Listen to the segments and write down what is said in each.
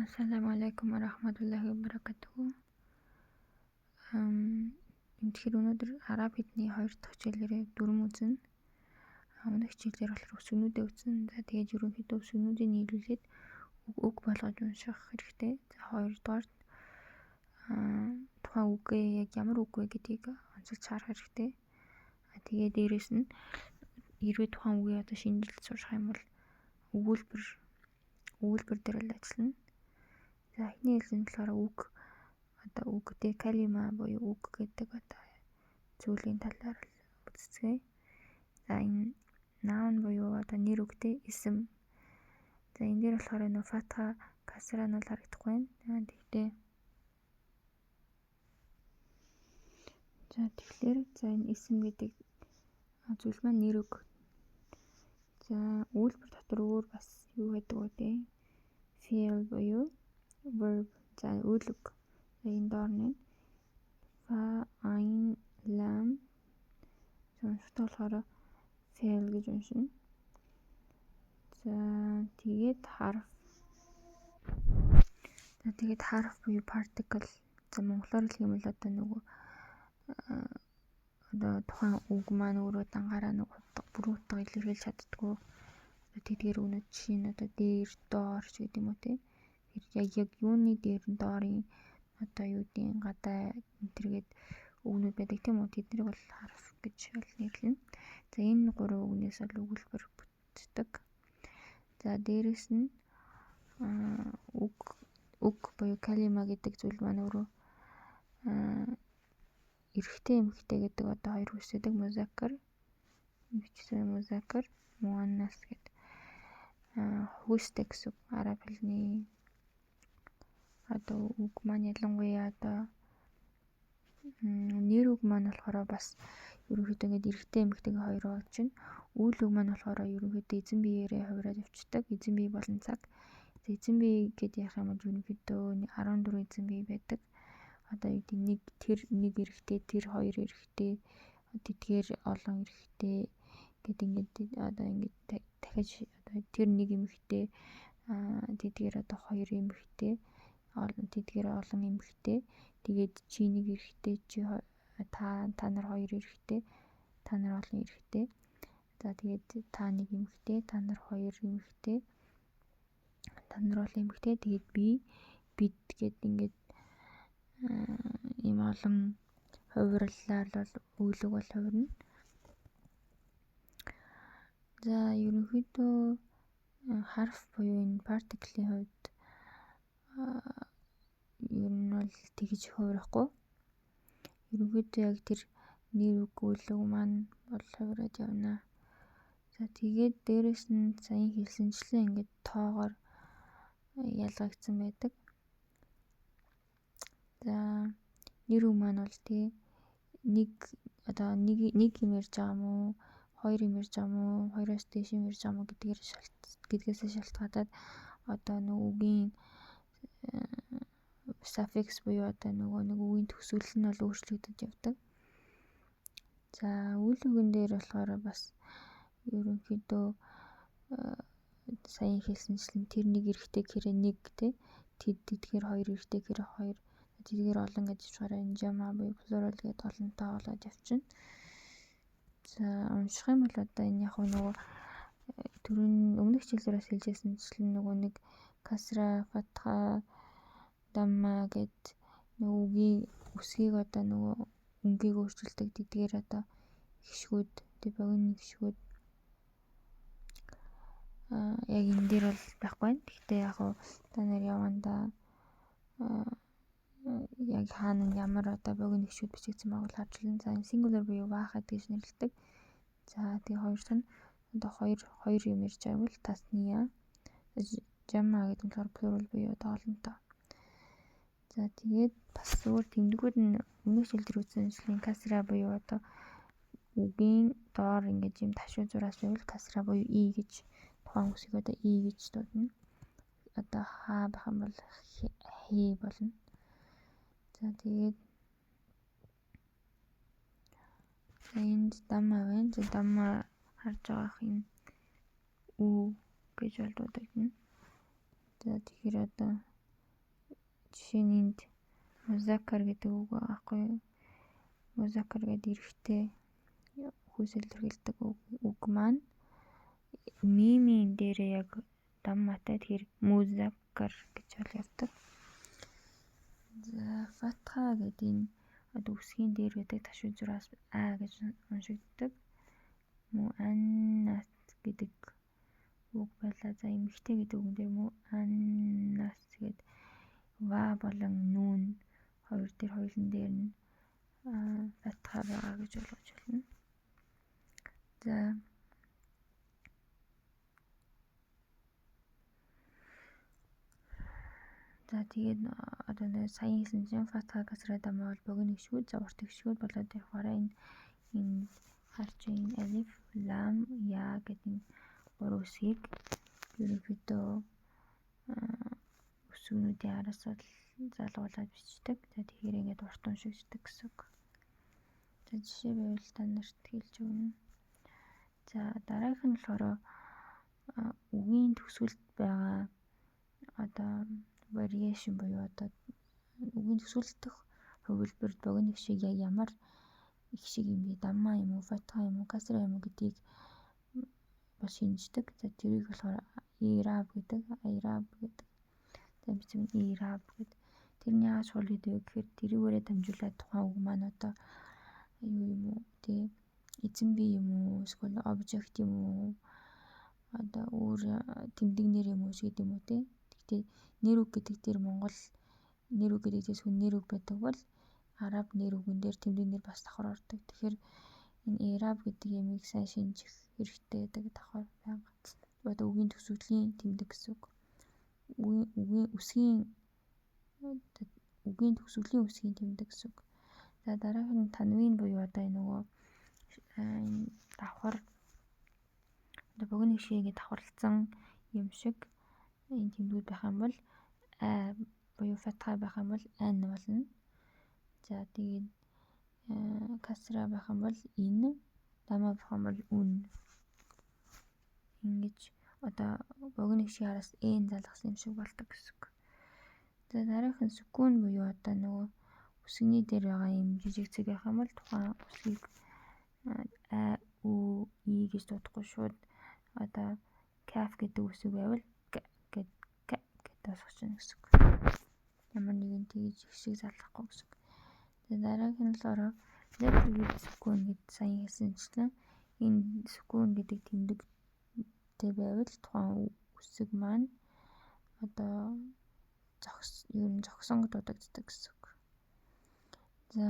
Ассаламу алейкум ва рахматуллахи ва баракатуху. Тэгэхээр өнөөдөр араб хэлний хоёр дахь хичээлээрээ дүрэм үзнэ. Өмнөх хичээлээр болохоор үсгнүүдээ үзнэ. За, тэгээд ерөнхийдөө үсгнүүдийг нийлүүлээд үг болгож унших хэрэгтэй. За, хоёрдугаар тухайн үгээ яг ямар үг вэ гэдгийг онцолж харах хэрэгтэй. Тэгээд дээрэс нь хэрвээ тухайн үгээ одоо шинжилж сурах юм бол өгүүлбэр дээр л ажиллана. За, эхний хэлсэн болохоор үг, одоо үг тэ калима буюу үг гэдэг одоо зүйлийн талаар үзцгээе. За, энэ noun буюу одоо нэр үг тэ ism. За, энэ дээр болохоор нөө фатха, касра нь бол харагдахгүй байна. Тэгтээ за, тэгэхээр за энэ ism гэдэг зүйл маань нэр үг. За, өгүүлбэр дотор өөр бас юу гэдэг вэ те? Fi'l буюу verb. За, үйл үг. За, энэ доор нь фа, айн, лам уншихтаа болохоор fi'l гэж уншина. За, тэгээд харф. За, тэгээд харф буюу particle. За, монголоор хэлэх юм бол одоо нөгөө одоо тухайн үг маань өөрөө дангаараа нэг утга, бүрэн утга илэрхийлж чаддаггүй. Одоо тэдгээр үгнүүд жишээ нь одоо дээр, доор ч гэдэг юм уу те. Яг юуны дээр нь доорын одоо юу гэдгийг гадаа энтергээд үгнүүд байдаг тийм үү. Тэднийг бол харф гэж нэрлэнэ. За, энэ гурван үгнээс бол өгүүлбэр бүтдэг. За, дээрэс нь үг буюу калима гэдэг зүйл маань өөрөө эрэгтэй эмэгтэй гэдэг одоо хоёр үгсэдэг музаккар, бичсэн музаккар, муаннас гэдэг хүйстэй гэсэн үг. Араб хэлний одоо үг маань ялангуяа одоо нэр үг маань болохоор бас ерөнхийдөө ингээд эрэгтэй эмэгтэйгээ хоёр байна. Үйл үг маань болохоор ерөнхийдөө эзэн биеэрээ хувираад явцдаг. Эзэн бие болон цаг. Эзэн бие гэдээ яах юм бол ерөнхийдөө 14 эзэн бие байдаг. Одоо юу гэдэг нэг тэр нэг эрэгтэй, тэр хоёр эрэгтэй, тэдгээр олон эрэгтэй гэдэг ингээд одоо ингээд дахиж одоо тэр нэг эмэгтэй, тэдгээр одоо хоёр эмэгтэй, тэдгээр олон эмэгтэй. Тэгээд чи нэг эрэгтэй, чи та нар хоёр эрэгтэй, та нар олон эрэгтэй. За, тэгээд та нэг эмэгтэй, та нар хоёр эмэгтэй, та нар олон эмэгтэй. Тэгээд би, бид гэд ингээд ийм олон хувирлалаар бол үйл үг бол хувирна. За, ерөнхийдөө харф буюу энэ particle-ийн хувьд ер нь бол тэгж хувирахгүй. Ерөнхийдөө яг тэр нэр үг, үйл үг маань бол хувираад явна. За, тэгээд дээрэс нь саяхан хэлсэнчлэн ингээд тоогоор ялгагдсан байдаг. За, нэр үг маань бол тий нэг одоо нэг юм ярьж байгаа юм уу, хоёр юм ярьж байгаа юм уу, хоёроос дээш юм ярьж байгаа юм уу гэдгээсээ шалтгаалаад одоо нөгөө үгийн suffix буюу одоо нөгөө нэг үгийн төгсгөл нь бол өөрчлөгдөж явдаг. За, үйл үгэн дээр болохоор бас ерөнхийдөө саяхан хэлсэнчлэн тэр нэг эрэгтэй гэхээр нэг тий тэдгээр хоёр эрэгтэй гэхээр хоёр, тэдгээр олон гэж явчихаараа энэ жама буюу plural гэдээ олонтоо болоод явчихна. За, унших юм бол одоо энэ яг нөгөө түрүүн өмнөх хичээлээр бас хэлжсэнчлэн нөгөө нэг касра, фатха, дамма гэд нөгөө үгийн үсгийг одоо нөгөө өнгийг өөрчилдөг тэдгээр одоо хишгүүд тэг богино хишгүүд яг энэ дээр бол байхгүй байна. Гэхдээ яг та нар явандаа яг хаана нь ямар одоо богино хишгүүд бичигдсэн байгааг бол харж байна. За, энэ singular буюу вахад гэж нэрлэдэг. За, тэгээ хоёр дахь нь одоо хоёр юм ярьж байгаа бол тасния, жама гэдэг нь болохоор plural буюу одоо олонтоо. За, тэгээд бас өөр тэмдгүүд нь өмнөх хичээл дээр үзсэнчлэн касра буюу одоо үгийн доор ингээд юм ташуу зураас байвал касра буюу и гэж тухайн үсгийг одоо и гэж дуудана. Одоо хаа байх юм бол хи болно. За, тэгээд энд дамма байна. За, дамма харж байгаах энэ ү гэж бол дуудагдана. За, тэгэхээр одоо Жишээ нь энд музаккар гэдэг үг байгаа байхгүй юу? Музаккар гэдэг эрэгтэй хүйс илэрхийлдэг үг маань мимийн дээрээ яг дамматай, тэгэхээр музаккар гэж бол явдаг. За фатха гэдэг энэ одоо үсгийн дээр байдаг ташуу зураас а гэж уншигддаг. Муаннас гэдэг үг байлаа. За эмэгтэй гэдэг үгэн дээр муаннас гээд ва болон нүүн хоёр дээр хоёулын дээр нь фатха байгаа гэж ойлгож байна. За за тэгээд одоо нэг саяхан хэлсэн чинь фатха касра дамма бол богино гишгүүд, за урт гишгүүд болоод явахаараа энэ харж энэ алиф, лам, я гэдэг энэ гурван үсгийг ерөнхийдөө үсгнүүдийн араас залгуулад бичдэг. За тэгэхээр ингээд урт уншигддаг гэсэн үг. За жишээ байвал та нарт хэлж өгнө. За дараагийнх нь болохоор үгийн төгсгөлд байгаа одоо variation буюу одоо үгийн төгсгөл дэх хувилбарт богино гишиг яг ямар их шиг юм бэ? Дамма юм уу, фатха юм уу, касра юм уу гэдгийг бол шинждэг. За тэрийг болохоор ираб гэдэг, айраб гэдэг. За бичим ираб гэдэг. Тэр нь яагаад чухал гэдэг вэ гэхээр тэрүүгээрээ дамжуулаад тухайн үг маань одоо юу юм уу, тий, эзэн бие юм уу, эсвэл object юм уу, одоо өөр тэмдэг нэр юм уу гэдэг юм уу, тий. Гэхдээ нэр үг гэдэг дээр Монгол нэр үг гэдэг дээрс хүн нэр үг байдаг бол араб нэр үгэн дээр тэмдэг нэр бас давхар ордог. Тэгэхээр энэ ираб гэдэг ямыг сайн шинжих хэрэгтэй гэдэг давхар байнга. Одоо үгийн төгсгөлийн тэмдэг гэсэн үг. Үгийн үсгийн үгийн төгсгөлийн үсгийн тэмдэг гэсэн үг. За дараагийнх нь танвин буюу одоо энэ нөгөө энэ давхар одоо богино гишгийг ингээд давхарлцсан юм шиг энэ тэмдгүүд байх юм бол а буюу фатха байх юм бол ан болно. За тэгээд касра байх юм бол ин, дама байх юм бол үн. Ингэж одоо богино гишгийн араас н залгасан юм шиг болдог гэсэн үг. За дараагийнх нь сүкүн буюу одоо нөгөө үсгний дээр байгаа юм жижиг цэг байх юм бол тухайн үсгийг а, ү, и гэж дуудахгүй шууд одоо каф гэдэг үсэг байвал к гэд к гэд дуусгах гэсэн үг. Ямар нэгэн тэгж их шиг залгахгүй гэсэн үг. За дараагийнх нь болохоор letter with сүкүн гэд саяхан хэлсэнчлэн энэ сүкүн гэдэг тэмдэгтэй байвал тухайн үсэг маань одоо ер нь зогсон дуудагддаг гэсэн үг. За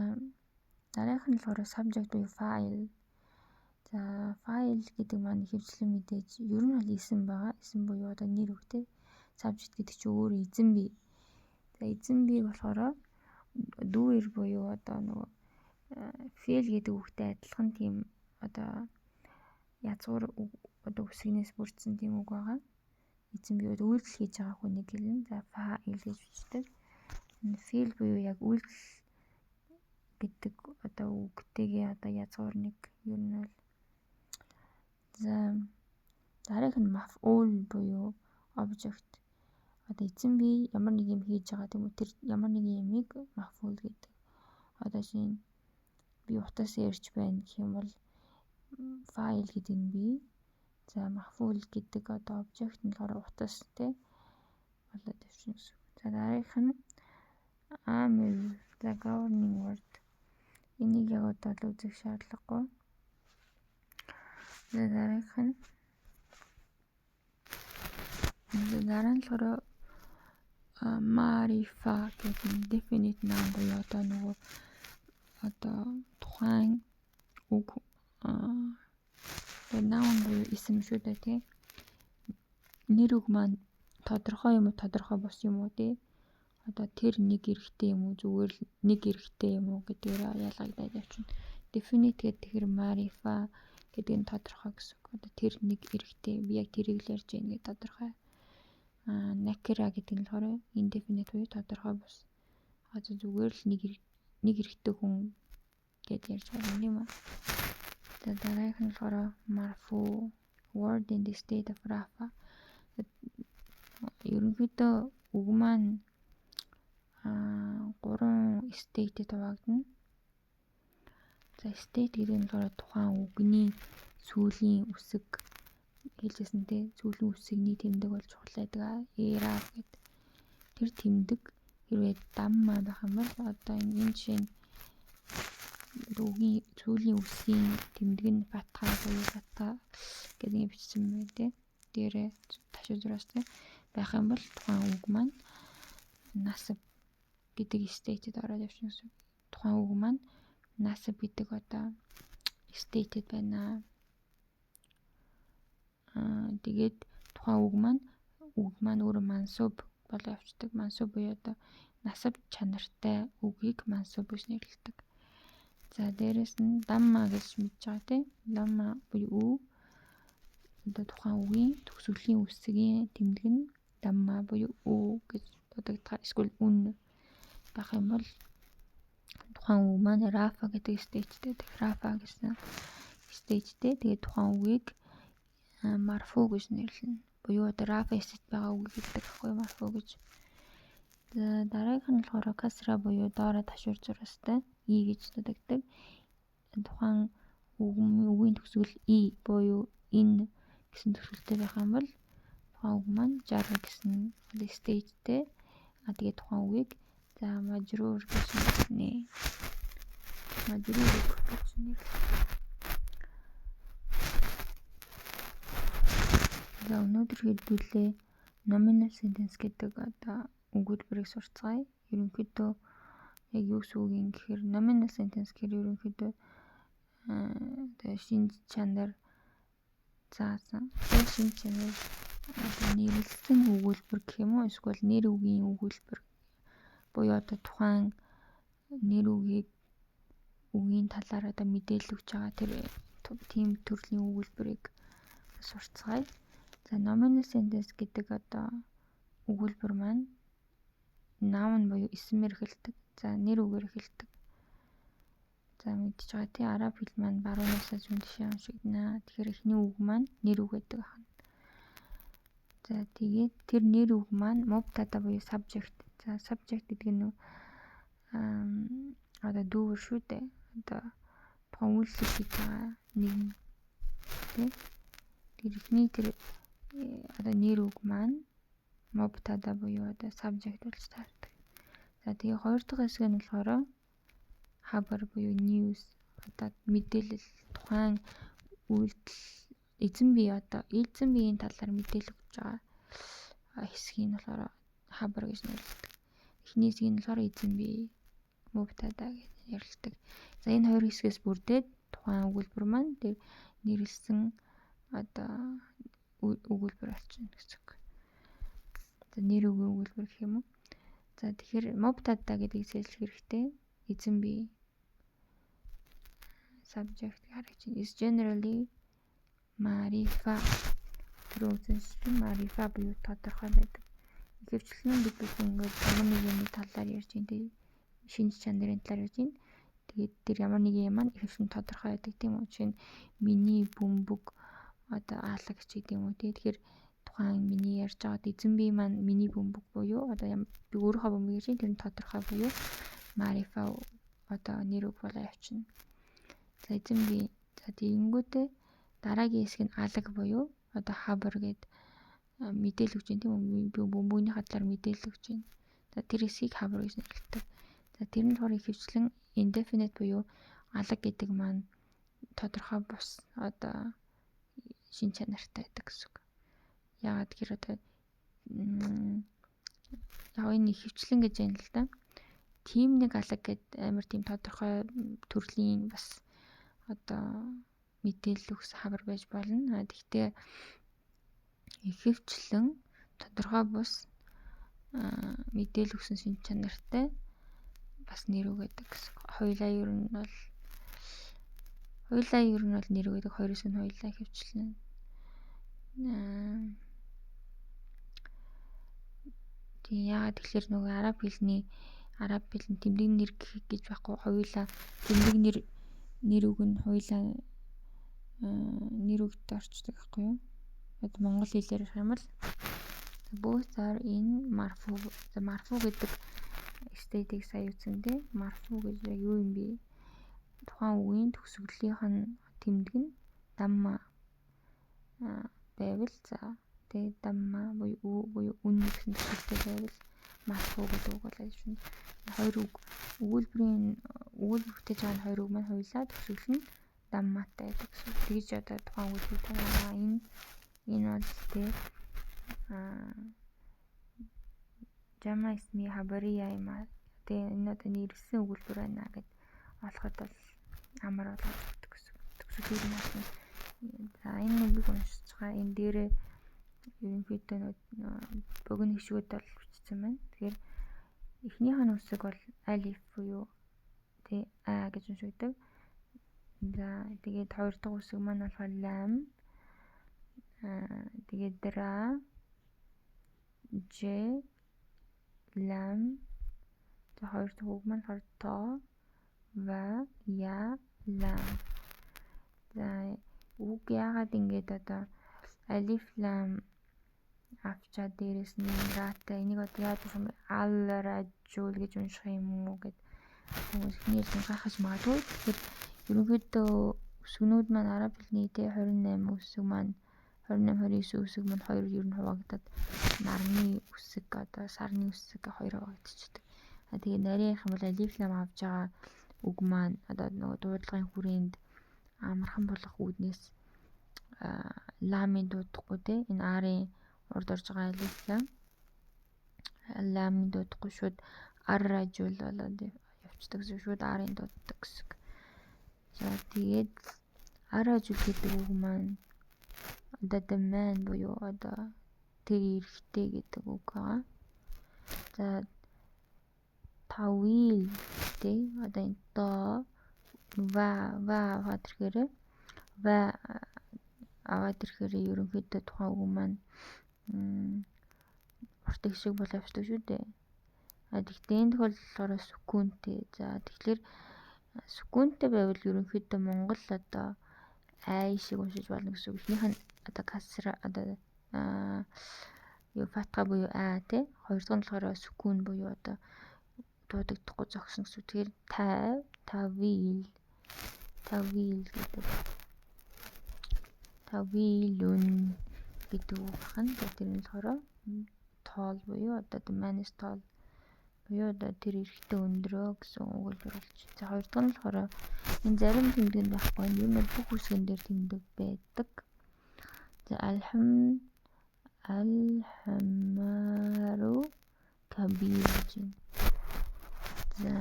дараагийнх нь болохоор subject буюу file. За file гэдэг маань ихэвчлэн мэдээж ер нь бол эсэм байгаа. Эсэм буюу одоо нэр үг те. Subject гэдэг чинь өөрөө эзэн бие. За эзэн биег болохоор doer буюу одоо нөгөө fail гэдэг үгтэй адилхан тийм одоо язгуур одоо үсгнээс бүрдсэн тийм үг байгаа. Эзэн бие үйлдэл хийж байгаа хүнийг хэлнэ. За file гэж бичдэг. Энэ fail буюу яг үйлдэл гэдэг одоо үгтэйгээ одоо язгуур нэг ер нь бол. За дараагийнх нь maf'ul буюу object. Одоо эзэн бие ямар нэг юм хийж байгаа тийм үү, тэр ямар нэгэн юмыг maf'ul гэдэг. Одоо шинэ би утас ярьж байна гэх юм бол file гэдэг нь бие. За maf'ul гэдэг одоо object нь болохоор утас тий болоод явчихна гэсэн. За дараагийнх нь amil, за governing word. Энийг яг одоо л үзэх шаардлагагүй. За дараагийнх нь дараа нь болохоор марифа гэдэг нь definite noun буюу одоо нөгөө одоо тухайн үг одоо noun буюу эсэм шүү дээ тий. Нэр үг маань тодорхой юм уу, тодорхой бус юм уу тий. Одоо тэр нэг эрэгтэй юм уу, зүгээр л нэг эрэгтэй юм уу гэдгээр ялгагдаад явчихна. Definite гэдэг тэгэхээр марифа гэдэг нь тодорхой гэсэн үг. Одоо тэр нэг эрэгтэй, би яг тэрийг л ярьж байна гэдэг тодорхой. Накира гэдэг нь болохоор indefinite буюу тодорхой бус. Одоо зүгээр л нэг эрэгтэй хүн гэд ярьж байгаа юм аа. За дараагийнх нь болохоор marfu, word in the state of rafa. Ерөнхийдөө үг маань Гурван state-д хуваагдана. За, state гэдэг нь болохоор тухайн үгний сүүлийн үсэг хэлжсэн, те, сүүлийн үсгний тэмдэг бол чухал байдаг. إعراب гэдэг. Тэр тэмдэг хэрвээ дамма байх юм бол, одоо энэ жишээ нь үгийн сүүлийн үсгийн тэмдэг нь фатха буюу фатха гэдэг юм бичсэн байна, те. Дээрээ ташуу зураас, те, байх юм бол тухайн үг маань насб гэдэг state-д ороод явчихна гэсэн. Тухайн үг маань насб гэдэг одоо state-д байна. Тэгээд тухайн үг маань өөрөө мансуб болоо явцдаг. Мансуб буюу одоо насаб чанартай үгийг мансуб гэж нэрлэдэг. За, дээрэс нь дамма гэж мэдж байгаа, тийм. Дамма буюу ү одоо тухайн үгийн төгсгөлийн үсгийн тэмдэг нь дамма буюу ү гэж дуудагдах, эсвэл үн байх юм бол тухайн үг маань рафа гэдэг state-тэй, рафа гэсэн state-тэй. Тэгээд тухайн үгийг марфу гэж нэрлэнэ. Буюу одоо рафа state байгаа үгийг хэлдэг байхгүй юу, марфу гэж. За, дараагийнх нь болохоор касра буюу доороо ташуур зураастай и гэж дуудагддаг. Тухайн үгийн төгсгөл и буюу ин гэсэн төгсгөлтэй байх юм бол тухайн үг маань жар гэсэн одоо state-тэй. А тэгээд тухайн үгийг за мажрур гэж нэрлэнэ. Мажрур гэж нэрлэнэ. За, өнөөдөр хэдүүлээ nominal sentence гэдэг одоо өгүүлбэрийг сурцгаая. Ерөнхийдөө яг юу гэсэн үг юм гэхээр nominal sentence гэхээр ерөнхийдөө одоо шинж чанар заасан. Тэр шинж чанар одоо нэрлэсэн өгүүлбэр гэх юм уу, эсвэл нэр үгийн өгүүлбэр буюу одоо тухайн нэр үгийн талаар одоо мэдээлэл өгч байгаа тэр тийм төрлийн өгүүлбэрийг сурцгаая. За, nominal sentence гэдэг одоо өгүүлбэр маань noun буюу эсмээр эхэлдэг. За, нэр үгээр эхэлдэг. За, мэдчихэж байгаа, тий, араб хэл маань баруунаасаа зүүн тишээ уншигдана. Тэгэхээр эхний үг маань нэр үг гэдэг байна. За, тэгээд тэр нэр үг маань мубтада буюу subject. За, subject гэдэг нь одоо doer шүү дээ. Одоо тухайн үйлдэл хийж байгаа нэг, тий. Тэр эхний тэр одоо нэр үг маань мубтада буюу одоо subject болж таардаг. За, тэгээ хоёр дахь хэсэг нь болохоор хабар буюу news, одоо мэдээлэл, тухайн үйлдэл, эзэн бие, одоо эзэн биеийн талаар мэдээлэл өгч байгаа хэсгийг нь болохоор хабар гэж нэрлэдэг. Эхний хэсгийг нь болохоор эзэн бие, мубтада гэж нэрлэдэг. За, энэ хоёр хэсгээс бүрдээд тухайн өгүүлбэр маань тэр нэрлэсэн одоо өгүүлбэр болчихно гэсэн үг. За, нэр үгийн өгүүлбэр гэх юм уу. За, тэгэхээр мубтада гэдгийг зээлжих хэрэгтэй. Эзэн бие, subject харагч is generally марифа, түрүү үзэншин марифа буюу тодорхой байдаг. Ихэвчлэн бид бүхэн ингээд ямар нэг юмны талаар ярьж байна, тийм, шинж чанарын талаар ярьж байна. Тэгээд тэр ямар нэгэн юм маань ихэвчлэн тодорхой байдаг, тийм үү? Жишээ нь миний бөмбөг одоо аалаг ч гэдэг юм уу, тийм. Тэгэхээр тухайн миний ярьж байгаа эзэн бие маань миний бөмбөг буюу одоо би өөрийнхөө бөмбөг ярьж байна, тэр нь тодорхой буюу марифа одоо нэр үг болоо явчихна. За, эзэн бие. За, тэгэнгүүтээ дараагийн хэсэг нь алаг буюу одоо хабар гээд мэдээлэл өгч байна, тийм үү? Би бөмбөгнийхээ талаар мэдээлэл өгч байна. За, тэр хэсгийг хабар гэж нэрлэдэг. За, тэр нь болохоор ихэвчлэн indefinite буюу алаг гэдэг маань тодорхой бус одоо шинж чанартай байдаг гэсэн үг. Яагаад гэхээр одоо яг энэ ихэвчлэн гэж байна л да. Тим нэг алаг гэд амар тийм тодорхой төрлийн бас одоо мэдээлэл өгсөн хабар байж болно. А тэгтээ ихэвчлэн тодорхой бус мэдээлэл өгсөн шинж чанартай бас нэр үг гэдэг гэсэн. Хоёулаа ер нь бол нэр үг гэдэг. Хоёр хэсэг нь хоёулаа ихэвчлэн. Тийм, яагаад тэгэхээр нөгөө араб хэлний тэмдэг нэр гэж байхгүй, хоёулаа тэмдэг нэр, нэр үг нь хоёулаа нэр үгт орчдөг байхгүй юу? Одоо монгол хэлээр ярих юм бол both are in марфу. Марфу гэдэг State-ийг сая үзсэн тий. Марфу гэж яг юу юм бэ? Тухайн үгийн төгсгөлийнх нь тэмдэг нь дамма байвал за тий дамма буюу ү буюу үн гэсэн төгсгөлтэй байвал марфу гэдэг үг болоод ирнэ. Хоёр үг өгүүлбэрийн өгүүлбэр бүтээж байгаа нь хоёр үг маань хоёулаа төгсгөл нь дамматай байдаг гэсэн. Тэгж одоо тухайн өгүүлбэр тагаа энэ бол тий Жама исми хабария юм аа. Тэгээ энэ одоо нэрэлсэн өгүүлбэр байна гэд олоход бол амар болгож өгдөг гэсэн. Төгсгөлийг нь олно. За энэ үгийг уншицгаа. Энэ дээрээ ерөнхийдөө богино хишгүүд бол бичсэн байна. Тэгэхээр эхнийх нь үсэг бол алиф буюу тий а гэж уншигдаг. За тэгээд хоёр дахь үсэг маань болохоор лам. Тэгээд ра ж лам. За хоёр дахь үг маань болохоор то ва я лам. За үг яагаад ингэж одоо алиф лам авчаад дээрээс нь ратай энийг одоо яаж унших юм бэ? Ал ражул гэж унших юм уу гэд хүмүүс эхний ээлжинд гайхаж магадгүй. Тэгэхээр ерөнхийдөө үсгнүүд маань араб хэлний тэ 28 үсэг маань 28 29 үсэг маань хоёр ер нь хуваагдаад нарны үсэг одоо сарны үсэг хоёр хуваагдчихдаг. А тэгээ нарийн юм бол алиф лам авж байгаа үг маань одоо нөгөө дуудлагын хүрээнд амархан болох үүднээс ламын дуудахгүй те энэ арын урд орж байгаа алиф лам ламын дуудахгүй шууд ар ражул болоод явцдаг гэсэн шууд арын дууддаг гэсэн. За тэгээд ар ражул гэдэг үг маань одоо the man буюу одоо тэр эрэгтэй гэдэг үг байгаа. За тавил тэ одоо энэ то ва ва аваад ирэхээр ва аваад ирэхээр ерөнхийдөө тухайн үг маань урт их шиг бол явцдаг шүү дээ. А тэгтээ энэ тохиолдолд болохоор сүкүнтэй. За тэгэхээр сүкүнтэй байвал ерөнхийдөө Монгол одоо ай шиг уншиж болно гэсэн үг. Эхнийх нь одоо касра одоо юу фатха буюу а тий. Хоёр дахь нь болохоор сүкүн буюу одоо дуудагдахгүй зогсно гэсэн үг. Тэгэхээр та тавил тавил гэдэг тавилун гэдэг үг байна. Тэр нь болохоор тоол буюу одоо the man is tall буюу одоо тэр эрэгтэй өндрөө гэсэн өгүүлбэр болж. За хоёр дахь нь болохоор энэ зарим тэмдэг нь байхгүй. Ер нь бүх үсгэн дээр тэмдэг байдаг. За алхамару кабир гэж байна. За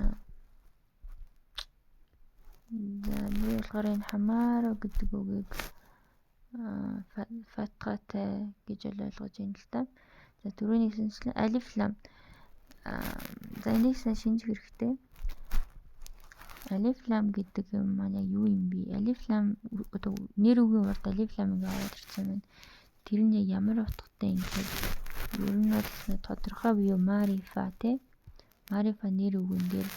би болохоор энэ хамаару гэдэг үгийг фатгатай гэж ойлгож байна л та. За түрүүний хэлсэнчлэн алиф лам. За энийг сайн шинжих хэрэгтэй. Алиф лам гэдэг юм маань яг юу юм бэ? Алиф лам одоо нэр үгийн урд алиф лам ингээ ороод ирсэн байна. Тэр нь яг ямар утгатай юм гэхээр ер нь бол тодорхой буюу марифа тий. Марифа нэр үгэн дээр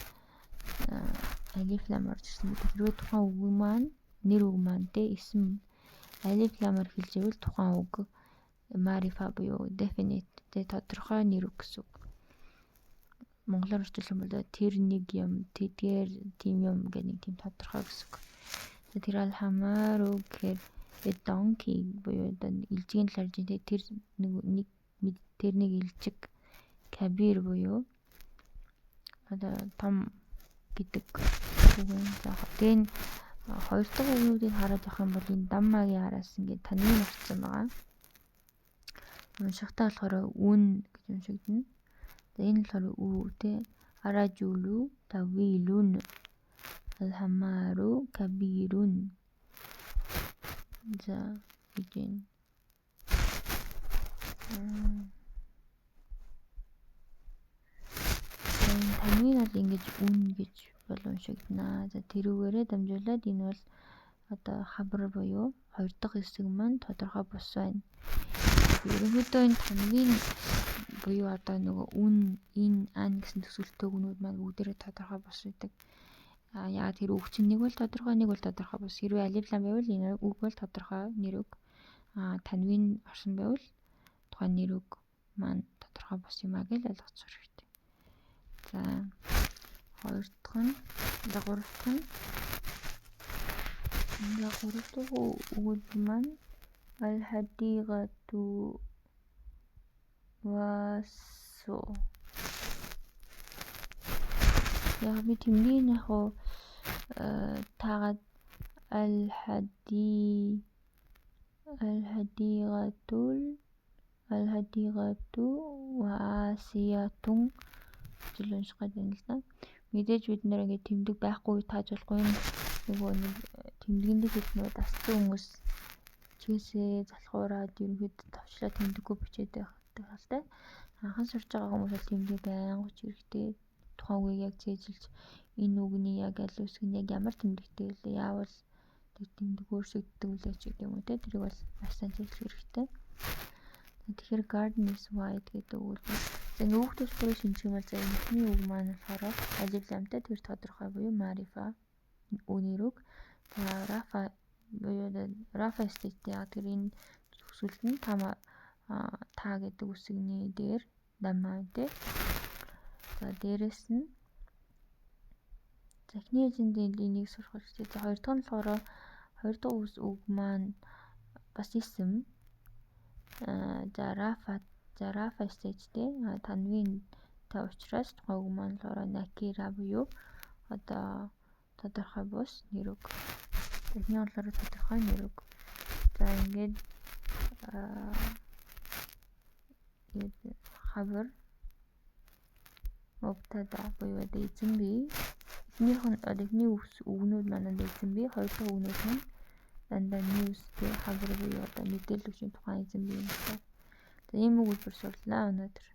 алиф лам орж ирсэн гэдэг. Хэрвээ тухайн үг маань нэр үг маань тий эсэм алиф ламаар хэлж ивэл тухайн үг марифа буюу definite тий тодорхой нэр үг гэсэн үг. Монголоор орчуулах юм бол тэр нэг юм, тэдгээр тийм юм гэх нэг тийм тодорхой гэсэн үг. Тэр аль хамаару гэхээр donkey буюу одоо илжигийн талаар жин тэр нэг тэр нэг илжиг кабир буюу одоо том гэдэг үг юм. За тэгээ энэ хоёр дахь үгнүүдийг хараад явах юм бол энэ даммагийн араас ингээд танвин орсон байгаа. Уншихтаа болохоор үн гэж уншигдана. За энэ болохоор ү тэ аражулу тавилун алхамару кабирун. За гэж байна. Энэ танвин бол ингэж үн гэж бол уншигдана. За тэрүүгээрээ дамжуулаад энэ бол одоо хабар буюу хоёр дахь хэсэг маань тодорхой бус байна. Ерөнхийдөө энэ танвин буюу одоо нөгөө үн, ин, ан гэсэн төсөлттэй үгнүүд маань бүгдээрээ тодорхой бус байдаг. А яагаад тэр үг чинь нэг бол тодорхой, нэг бол тодорхой бус. Хэрвээ алиф лам байвал энэ үг бол тодорхой нэр үг. А танвин орсон байвал тухайн нэр үг маань тодорхой бус юм а гэж ойлгочих хэрэгтэй. За хоёр дахь нь за гурав дахь нь за гурав дахь өгүүлбэр маань аль-хадигату васу. Яг би тэмдгийг яг уу таагаад аль-хадигатул аль-хадигату ваасиятун гэж унших гэдэг юм л да. Мэдээж бид нэр ингээд тэмдэг байхгүй тааж болохгүй нөгөө нэг тэмдгэн дээр хэд нөгөө дассан хүмүүс чигээсээ залхуураад ерөнхийдөө товчлоо тэмдэггүй бичээд байх тохиолдолтой. Анхан сурч байгаа хүмүүс бол тэмдэг байнга үуч хэрэгтэй. Тухайн үгийг яг цээжилж энэ үгний яг аль үсэг нь яг ямар тэмдэгтэй вэ? Яавал тэр тэмдэг өөрчлөгддөг үлээ ч гэдэг юм уу те. Тэрийг бол маш сайн цээжлэх хэрэгтэй. Тэгэхээр garden is wide гэдэг өгүүлбэр. За ингээ үг төлбөрийг шинжих юм бол за эхний үг маань болохоор алиф ламтай тэр тодорхой буюу марифа үний үг. За рафа буюу рафа state яг тэр энэ төгсгөлд нь та гэдэг үсгний дээр дамаа тий. За дээрэс нь за эхний ээлжинд энийг сурах хэрэгтэй. За хоёр дахь нь болохоор хоёр дахь үс үг маань бас исм. За рафа stage тий. Танвин та учраас тухайн үг маань болохоор накира буюу одоо тодорхой бус нэр үг. Эхний болохоор тодорхой нэр үг. За ингээд хабар мубтада буюу одоо эзэн бие. Эхнийх нь одоо эхний үгнүүд маань эзэн бие, хоёр дахь үгнүүд нь дандаа news тэ хабар буюу одоо мэдээлэл өгчийн тухайн эзэн бие юм байна. За ийм өгүүлбэр сурлаа өнөөдөр.